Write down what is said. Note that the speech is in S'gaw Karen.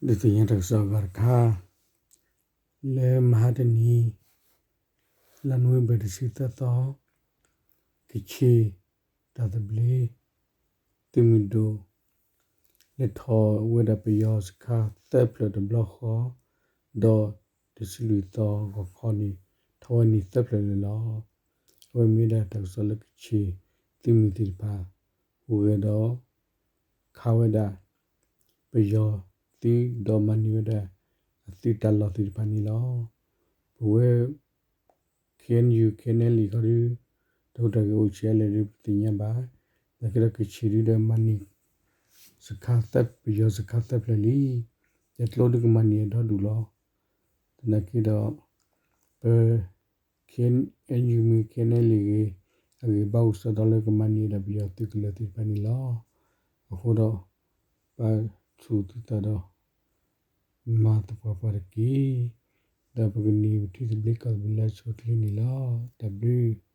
ဒုးသ့ၣ်ညါတၢ်ကစီၣ်အဂၤတခါ, လၢမဟါတနံၤ လါနိၣ်ဝ့ဘၢၣ် တဆံသၢသီ, ကခ့ၣ် တၢ်သဘျ့ သုးမုၢ်ဒိၣ် လဲၤထီၣ်ဝဲဒၣ်ပယီၤစခါသၢဖျၢၣ်တဘျီဃီ, ဒီးတဆံလွံၢ်သီဂီၤခီန့ၣ် ထီၣ်ဝဲန့ၣ်သၢဖျၢၣ်န့ၣ်လီၤ. အဝဲမ့ၢ်ဝဲဒၣ်တၢ်ကစီၣ်လၢကခ့ၣ်သုးမုၢ်သ့ၣ်တဖၣ် ဟူးဂဲၤဒီး ခးဝဲဒၣ် ပယီၤသုး ဒီးမၤန့ၢ်ဝဲဒၣ် အသုးတၢ်လီၢ်သ့ၣ်တဖၣ်န့ၣ်လီၤ. ပဝဲ ခ့ၣ်အဲၣ်ယူၣ် ခ့ၣ်အဲၣ်ယူၣ် ခီဒု တၢ်ဟူးတၢ်ဂဲၤအိၣ်ဆံးအါလဲၣ်ဒုး ပသ့ၣ်ညါဘၣ်. သနာ်က့ဒီးကခ့ၣ်ဒုဒီးမၤန့ၢ် စခါသၢ ပယီၤစခါသၢဖျၢၣ်လံ. တၢ်ကျိဒုကမၤန့ၢ်အဒီဒူၣ်လီၤ. သနာ်က့ဒီး ပ ခ့ၣ်အဲၣ်ယူၣ်မ့ၢ်ဂ့ၤ ခ့ၣ်အဲၣ်ယူၣ်လ့ၢ်ဂ့ၤ အဂ့ၢ်ဘၣ်အိၣ်စ့ၢ်ကီးလၢကမၤန့ၢ်ဝဲဒၣ်ပယီၤသုးကလၢၤသ့ၣ်တဖၣ်န့ၣ်လီၤ. အဃိဒီး ပာ်ဆူၣ်သုသးဒီး မၤသပှၢ်ပှၢ်တက့ၢ်. ဒီးပကန့ၢ်ပထံသဘျ့ကီၢ်သဘျ့လၢအဆိအချ့န့ၣ်လီၤ. တၢ်ဘျုး